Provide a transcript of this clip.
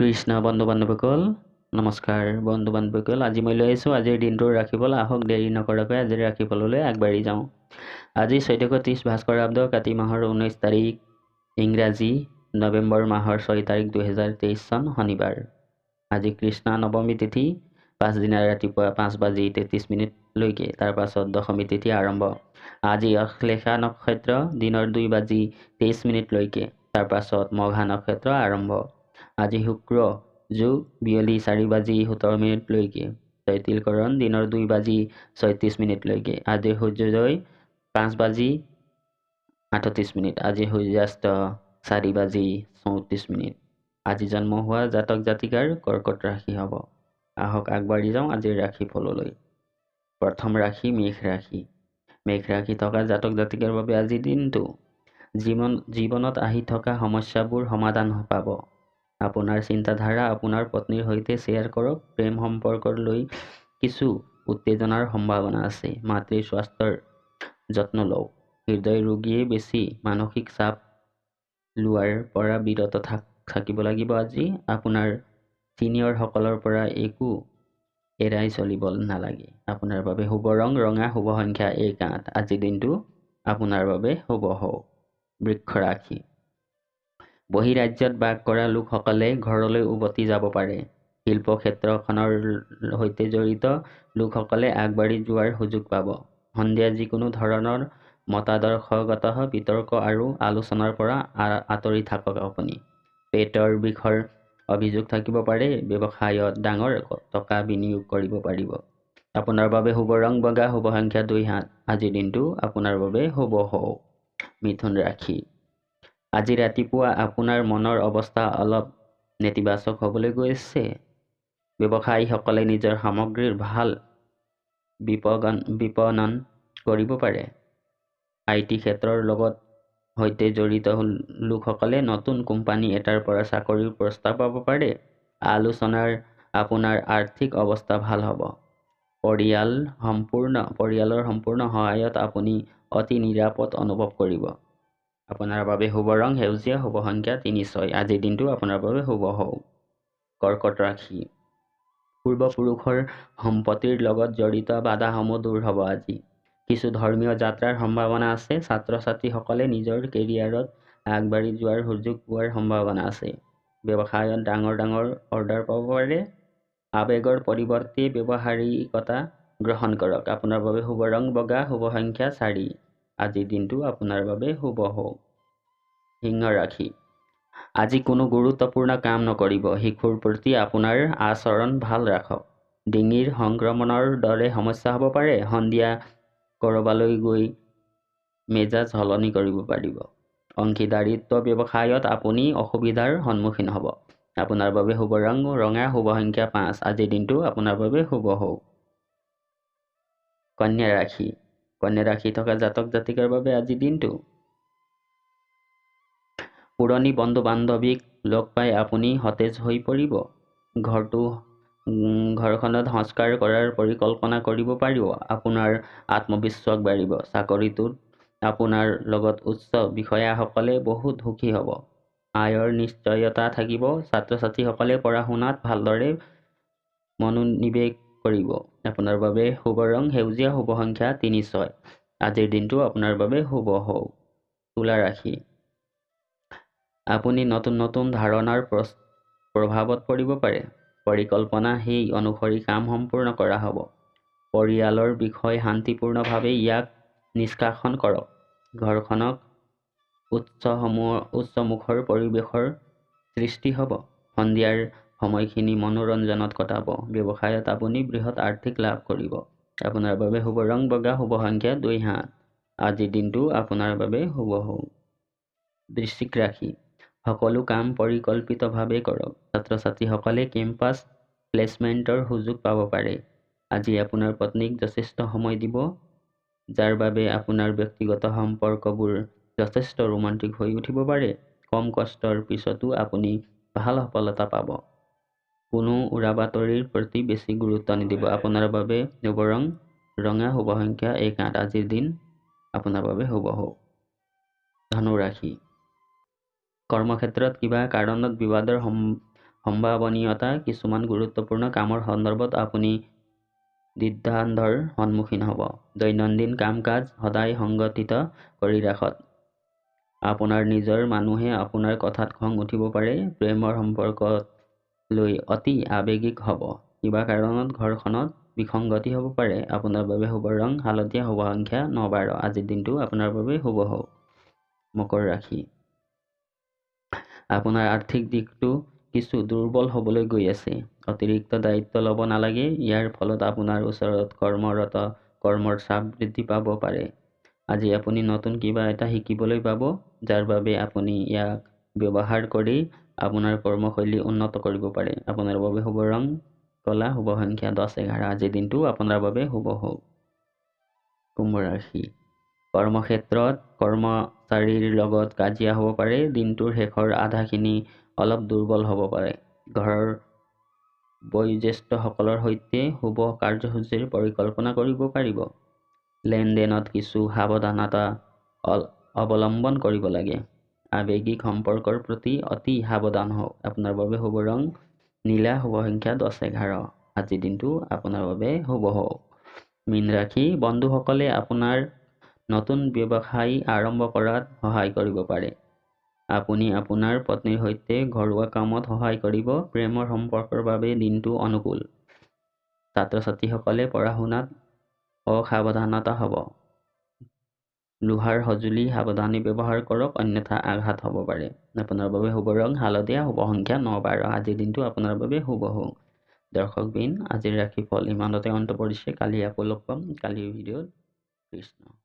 কৃষ্ণ বন্ধু বান্ধৱীসকল, নমস্কাৰ বন্ধু বান্ধৱীসকল। আজি মই লৈ আহিছোঁ আজিৰ দিনটোৰ ৰাশিফল। আহক দেৰি নকৰাকৈ আজিৰ ৰাশিফললৈ আগবাঢ়ি যাওঁ। আজি 1430 ভাস্কৰাব্দ কাতি মাহৰ 19 তাৰিখ, ইংৰাজী নৱেম্বৰ মাহৰ 6 তাৰিখ 2023 চন, শনিবাৰ। আজি কৃষ্ণা নৱমী তিথি পাছদিনা ৰাতিপুৱা 5:33লৈকে, তাৰ পাছত দশমী তিথি আৰম্ভ। আজি অশ্লেষা নক্ষত্ৰ দিনৰ 2:23লৈকে, তাৰ পাছত মঘা নক্ষত্ৰ আৰম্ভ। আজি শুক্ৰ যোগ বিয়লি 4:17লৈকে, তৈতিলকৰণ দিনৰ 2:36লৈকে। আজি সূৰ্যোদয় 5:38, আজি সূৰ্যাস্ত 4:34। আজি জন্ম হোৱা জাতক জাতিকাৰ কৰ্কট ৰাশি হ'ব। আহক আগবাঢ়ি যাওঁ আজিৰ ৰাশিফললৈ। প্ৰথম ৰাশি মেষ ৰাশি। মেষ ৰাশি থকা জাতক জাতিকাৰ বাবে আজিৰ দিনটো জীৱনত আহি থকা সমস্যাবোৰ সমাধান পাব। আপোনাৰ চিন্তাধাৰা আপোনাৰ পত্নীৰ সৈতে শ্বেয়াৰ কৰক। প্ৰেম সম্পৰ্কৰ লৈ কিছু উত্তেজনাৰ সম্ভাৱনা আছে। মাতৃৰ স্বাস্থ্যৰ যত্ন লওক। হৃদয় ৰোগীয়ে বেছি মানসিক চাপ লোৱাৰ পৰা বিৰত থাকিব লাগিব। আজি আপোনাৰ ছিনিয়ৰসকলৰ পৰা একো এৰাই চলিব নালাগে। আপোনাৰ বাবে শুভ ৰং ৰঙা, শুভ সংখ্যা 1-8। আজিৰ দিনটো আপোনাৰ বাবে শুভ হওক। বৃক্ষ ৰাশি। বহিৰাজ্যত বাস কৰা লোকসকলে ঘৰলৈ উভতি যাব পাৰে। শিল্প ক্ষেত্ৰখনৰ সৈতে জড়িত লোকসকলে আগবাঢ়ি যোৱাৰ সুযোগ পাব। সন্ধিয়া যিকোনো ধৰণৰ মতাদৰ্শগত বিতৰ্ক আৰু আলোচনাৰ পৰা আঁতৰি থাকক আপুনি। পেটৰ বিষৰ অভিযোগ থাকিব পাৰে। ব্যৱসায়ত ডাঙৰ টকা বিনিয়োগ কৰিব পাৰিব। আপোনাৰ বাবে শুভ ৰং বগা, শুভ সংখ্যা 2-7। আজিৰ দিনটো আপোনাৰ বাবে শুভ হওক। মিথুন ৰাশি। আজি ৰাতিপুৱা আপোনাৰ মনৰ অৱস্থা অলপ নেতিবাচক হ'বলৈ গৈছে। ব্যৱসায়ীসকলে নিজৰ সামগ্ৰীৰ ভাল বিপণন কৰিব পাৰে। I T ক্ষেত্ৰৰ লগত সৈতে জড়িত লোকসকলে নতুন কোম্পানী এটাৰ পৰা চাকৰিৰ প্ৰস্তাৱ পাব পাৰে। আলোচনাৰ আপোনাৰ আৰ্থিক অৱস্থা ভাল হ'ব। পৰিয়ালৰ সম্পূৰ্ণ সহায়ত আপুনি অতি নিৰাপদ অনুভৱ কৰিব। আপোনাৰ বাবে শুভ ৰং সেউজীয়া, শুভ সংখ্যা 3-6। আজিৰ দিনটো আপোনাৰ বাবে শুভ হওক। কৰ্কট ৰাশি। পূৰ্বপুৰুষৰ সম্পত্তিৰ লগত জড়িত বাধাসমূহ দূৰ হ'ব আজি। কিছু ধৰ্মীয় যাত্ৰাৰ সম্ভাৱনা আছে। ছাত্ৰ ছাত্ৰীসকলে নিজৰ কেৰিয়াৰত আগবাঢ়ি যোৱাৰ সুযোগ পোৱাৰ সম্ভাৱনা আছে। ব্যৱসায়ত ডাঙৰ ডাঙৰ অৰ্ডাৰ পাব পাৰে। আৱেগৰ পৰিৱৰ্তে ব্যৱহাৰিকতা গ্ৰহণ কৰক। আপোনাৰ বাবে শুভ ৰং বগা, শুভ সংখ্যা 4। আজিৰ দিনটো আপোনাৰ বাবে শুভ হওক। সিংহ ৰাশি। আজি কোনো গুৰুত্বপূৰ্ণ কাম নকৰিব। শিশুৰ প্ৰতি আপোনাৰ আচৰণ ভাল ৰাখক। ডিঙিৰ সংক্ৰমণৰ দৰে সমস্যা হ'ব পাৰে। সন্ধিয়া ক'ৰবালৈ গৈ মেজাজ সলনি কৰিব পাৰিব। অংশীদাৰিত্ব ব্যৱসায়ত আপুনি অসুবিধাৰ সন্মুখীন হ'ব। আপোনাৰ বাবে শুভ ৰং ৰঙা, শুভ সংখ্যা 5। আজিৰ দিনটো আপোনাৰ বাবে শুভ হওক। কন্যা ৰাশি। কন্যা ৰাশি থকা জাতক জাতিকাৰ বাবে আজিৰ দিনটো পুৰণি বন্ধু বান্ধৱীক লগ পাই আপুনি সতেজ হৈ পৰিব। ঘৰখনত সংস্কাৰ কৰাৰ পৰিকল্পনা কৰিব পাৰিব। আপোনাৰ আত্মবিশ্বাস বাঢ়িব। চাকৰিটোত আপোনাৰ লগত উচ্চ বিষয়াসকলে বহুত সুখী হ'ব। আয়ৰ নিশ্চয়তা থাকিব। ছাত্ৰ ছাত্ৰীসকলে পঢ়া শুনাত ভালদৰে মনোনিৱেশ কৰিব। আপোনাৰ বাবে শুভ ৰং সেউজীয়া, শুভ সংখ্যা 3-6। আজিৰ দিনটো আপোনাৰ বাবে শুভ হওক। তুলা ৰাশি। আপুনি নতুন নতুন ধাৰণাৰ প্ৰভাৱত পৰিব পাৰে। পৰিকল্পনা সেই অনুসৰি কাম সম্পূৰ্ণ কৰা হ'ব। পৰিয়ালৰ বিষয় শান্তিপূৰ্ণভাৱে ইয়াক নিষ্কাশন কৰক। ঘৰখনক উচ্চমুখৰ পৰিৱেশৰ সৃষ্টি হ'ব। সন্ধিয়াৰ সময়খিনি মনোৰঞ্জনত কটাব। ব্যৱসায়ত আপুনি বৃহৎ আৰ্থিক লাভ কৰিব। আপোনাৰ বাবে শুভ ৰং বগা, শুভ সংখ্যা 2-7। আজিৰ দিনটো আপোনাৰ বাবে শুভ হওক। বৃশ্চিক ৰাশি। সকলো কাম পৰিকল্পিতভাৱে কৰক। ছাত্ৰ ছাত্ৰীসকলে কেম্পাছ প্লেচমেণ্টৰ সুযোগ পাব পাৰে। আজি আপোনাৰ পত্নীক যথেষ্ট সময় দিব, যাৰ বাবে আপোনাৰ ব্যক্তিগত সম্পৰ্কবোৰ যথেষ্ট ৰোমান্টিক হৈ উঠিব পাৰে। কম কষ্টৰ পিছতো আপুনি ভাল সফলতা পাব। কোনো উৰাবাতৰিৰ প্ৰতি বেছি গুৰুত্ব নিদিব। আপোনাৰ বাবে শুভ ৰং ৰঙা, শুভ সংখ্যা 1-8। আজিৰ দিন আপোনাৰ বাবে শুভ হওক। ধনু ৰাশি। কৰ্মক্ষেত্ৰত কিবা কাৰণত বিবাদৰ সম্ভাৱনীয়তা। কিছুমান গুৰুত্বপূৰ্ণ কামৰ সন্দৰ্ভত আপুনি দ্বিধাদ্বন্দ্বৰ সন্মুখীন হ'ব। দৈনন্দিন কাম কাজ সদায় সংগঠিত কৰি ৰাখক। আপোনাৰ নিজৰ মানুহে আপোনাৰ কথাত খং উঠিব পাৰে। প্ৰেমৰ সম্পৰ্কত লৈ অতি আৱেগিক হ'ব। কিবা কাৰণত ঘৰখনত বিসংগতি হ'ব পাৰে। আপোনাৰ বাবে শুভ ৰং হালধীয়া, শুভ সংখ্যা 9-12। আজিৰ দিনটো আপোনাৰ বাবে শুভ হওক। মকৰ ৰাশি। আপোনাৰ আৰ্থিক দিশটো কিছু দুৰ্বল হ'বলৈ গৈ আছে। অতিৰিক্ত দায়িত্ব ল'ব নালাগে। ইয়াৰ ফলত আপোনাৰ ওচৰত কৰ্মৰ চাপ বৃদ্ধি পাব পাৰে। আজি আপুনি নতুন কিবা এটা শিকিবলৈ পাব, যাৰ বাবে আপুনি ইয়াক ব্যৱহাৰ কৰি আপোনাৰ কৰ্মশৈলী উন্নত কৰিব পাৰে। আপোনাৰ বাবে শুভ ৰং কলা, শুভ সংখ্যা 10-11। আজিৰ দিনটো আপোনাৰ বাবে শুভ হওক। কুম্ভ ৰাশি। কৰ্মক্ষেত্ৰত কৰ্মচাৰীৰ লগত কাজিয়া হ'ব পাৰে। দিনটোৰ শেষৰ আধাখিনি অলপ দুৰ্বল হ'ব পাৰে। ঘৰৰ বয়োজ্যেষ্ঠসকলৰ সৈতে শুভ কাৰ্যসূচীৰ পৰিকল্পনা কৰিব পাৰিব। লেনদেনত কিছু সাৱধানতা অৱলম্বন কৰিব লাগে। আৱেগিক সম্পৰ্কৰ প্ৰতি অতি সাৱধান হওক। আপোনাৰ বাবে শুভ ৰং নীলা, শুভ সংখ্যা 10-11। আজিৰ দিনটো আপোনাৰ বাবে শুভ হওক। মীন ৰাশি। বন্ধুসকলে আপোনাৰ নতুন ব্যৱসায় আৰম্ভ কৰাত সহায় কৰিব পাৰে। আপুনি আপোনাৰ পত্নীৰ সৈতে ঘৰুৱা কামত সহায় কৰিব। প্ৰেমৰ সম্পৰ্কৰ বাবে দিনটো অনুকূল। ছাত্ৰ-ছাত্ৰীসকলে পঢ়া-শুনাত অসাৱধানতা হ'ব। লোহাৰ সঁজুলি সাৱধানে ব্যৱহাৰ কৰক, অন্যথা আঘাত হ'ব পাৰে। আপোনাৰ বাবে শুভ ৰং হালধীয়া, শুভ সংখ্যা 9-12। আজিৰ দিনটো আপোনাৰ বাবে শুভ হওক। দৰ্শকবৃন্দ, আজিৰ ৰাশিফল ইমানতে অন্ত পৰিছে। কালি আকৌ লগ পাম কালিৰ ভিডিঅ'ত। কৃষ্ণ।